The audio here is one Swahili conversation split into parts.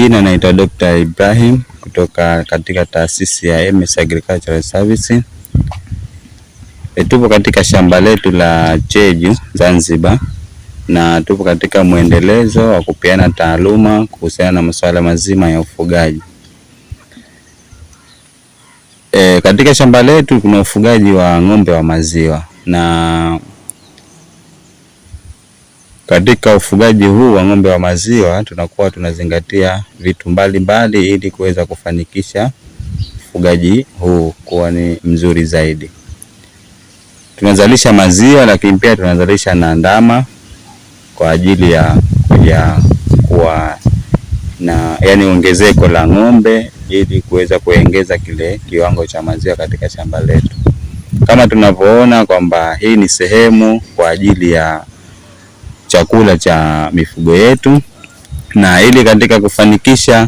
Jina naitwa Dr. Ibrahim kutoka katika taasisi ya MS Agricultural Service. Tupo katika shamba letu la Cheju Zanzibar, na tupo katika mwendelezo wa kupeana taaluma kuhusiana na masuala mazima ya ufugaji. Katika shamba letu kuna ufugaji wa ng'ombe wa maziwa, na katika ufugaji huu wa ng'ombe wa maziwa tunakuwa tunazingatia vitu mbalimbali ili kuweza kufanikisha ufugaji huu kuwa ni mzuri zaidi. Tunazalisha maziwa, lakini pia tunazalisha na ndama kwa ajili ya kuja kuwa na yani ongezeko la ng'ombe ili kuweza kuongeza kile kiwango cha maziwa katika shamba letu. Kama tunavyoona kwamba hii ni sehemu kwa ajili ya chakula cha mifugo yetu, na ili katika kufanikisha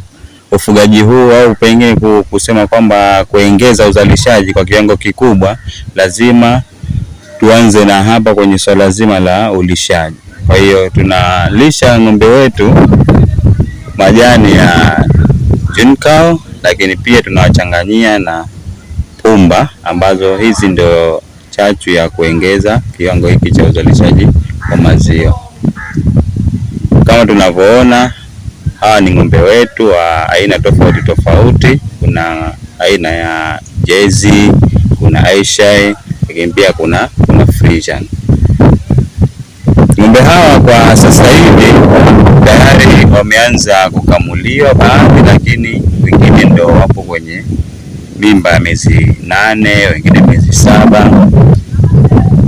ufugaji huu au pengine kusema kwamba kuongeza uzalishaji kwa kiwango kikubwa, lazima tuanze na hapa kwenye swala zima la ulishaji. Kwa hiyo tunalisha ng'ombe wetu majani ya Juncow, lakini pia tunawachanganyia na pumba ambazo hizi ndio chachu ya kuongeza kiwango hiki cha uzalishaji wa maziwa. Kama tunavyoona, hawa ni ng'ombe wetu wa aina tofauti tofauti. Kuna aina ya Jersey, kuna Ayrshire, lakini pia kuna Friesian. Ng'ombe hawa kwa sasa hivi tayari wameanza kukamuliwa baadhi, lakini wengine ndio wapo kwenye mimba ya miezi 8, wengine miezi 7.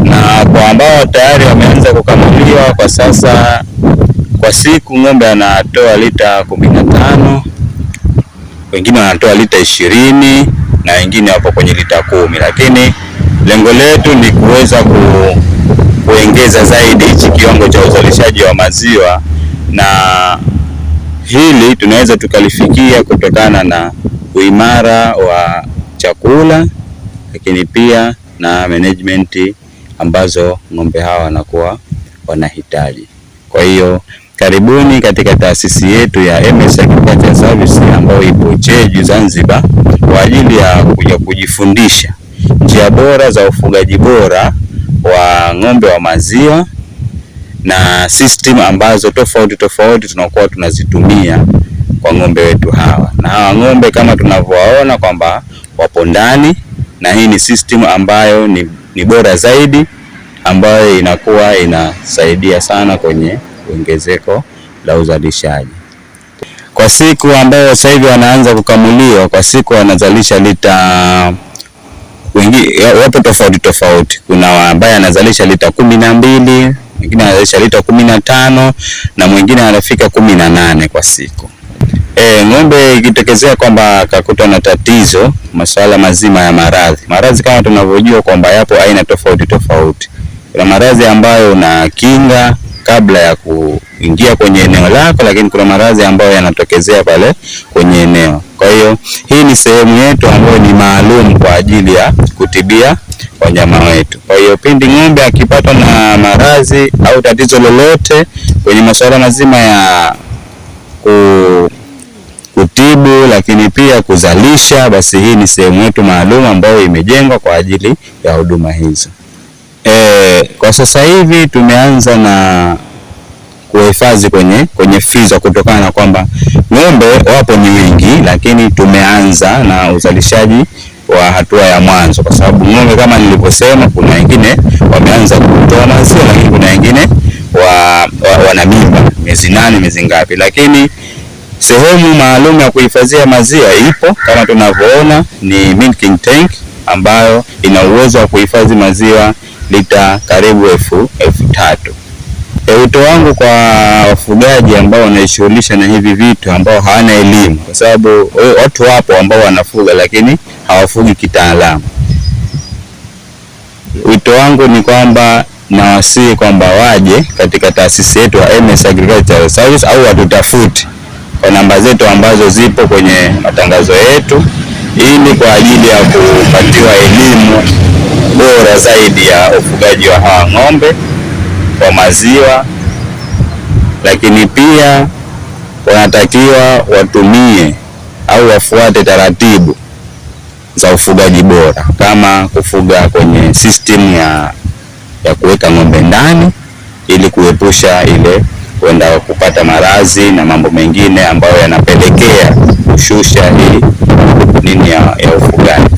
Na kwa ambao tayari wameanza kukamuliwa kwa sasa, kwa siku ng'ombe anatoa lita 15, wengine wanatoa lita 20 na wengine wapo kwenye lita 10. Lakini lengo letu ni kuweza kuongeza zaidi hichi kiwango cha uzalishaji wa maziwa, na hili tunaweza tukalifikia kutokana na uimara wa chakula, lakini pia na management ambazo ng'ombe hawa wanakuwa wanahitaji. Kwa hiyo karibuni katika taasisi yetu ya MS Agricultural Service ambayo ipo Cheju Zanzibar kwa ajili ya kuja kujifundisha njia bora za ufugaji bora wa ng'ombe wa maziwa na system ambazo tofauti tofauti tunakuwa tunazitumia kwa ng'ombe wetu hawa. Na hawa ng'ombe kama tunavyowaona kwamba wapo ndani, na hii ni system ambayo ni bora zaidi, ambayo inakuwa inasaidia sana kwenye ongezeko la uzalishaji. Kwa siku ambayo sasa hivi wanaanza kukamuliwa, kwa siku wanazalisha lita, wengi wapo tofauti tofauti. Kuna ambaye anazalisha lita 12, mwingine anazalisha lita 15 na mwingine anafika 18 kwa siku. Ng'ombe ikitokezea kwamba akakutwa na tatizo, masuala mazima ya maradhi. Maradhi kama tunavyojua kwamba yapo aina tofauti tofauti. Kuna maradhi ambayo unakinga kabla ya kuingia kwenye eneo lako, lakini kuna maradhi ambayo yanatokezea pale kwenye eneo. Kwa hiyo hii ni sehemu yetu ambayo ni maalum kwa ajili ya kutibia wanyama wetu. Kwa hiyo pindi ng'ombe akipatwa na maradhi au tatizo lolote kwenye masuala mazima ya kutibu, lakini pia kuzalisha, basi hii ni sehemu yetu maalum ambayo imejengwa kwa ajili ya huduma hizo. Kwa sasa hivi tumeanza na kuhifadhi kwenye freezer kutokana na kwamba ng'ombe wapo ni wengi, lakini tumeanza na uzalishaji wa hatua ya mwanzo, kwa sababu ng'ombe kama nilivyosema, kuna wengine wameanza kutoa maziwa, lakini kuna wengine wana mimba miezi 8, miezi ngapi. Lakini sehemu maalum ya kuhifadhia maziwa ipo kama tunavyoona, ni milking tank ambayo ina uwezo wa kuhifadhi maziwa lita karibu 3000. Wito wangu kwa wafugaji ambao wanajishughulisha na hivi vitu ambao hawana elimu, kwa sababu watu wapo ambao wanafuga lakini hawafugi kitaalamu. Wito wangu ni kwamba nawasihi kwamba waje katika taasisi yetu ya MS Agricultural Service au watutafute kwa namba zetu ambazo zipo kwenye matangazo yetu, ili kwa ajili ya kupatiwa elimu bora zaidi ya ufugaji wa hawa ng'ombe wa maziwa, lakini pia Wanatakiwa watumie au wafuate taratibu za ufugaji bora, kama kufuga kwenye system ya kuweka ng'ombe ndani ili kuepusha ile kwenda kupata maradhi na mambo mengine ambayo yanapelekea kushusha hii nini ya ufugaji.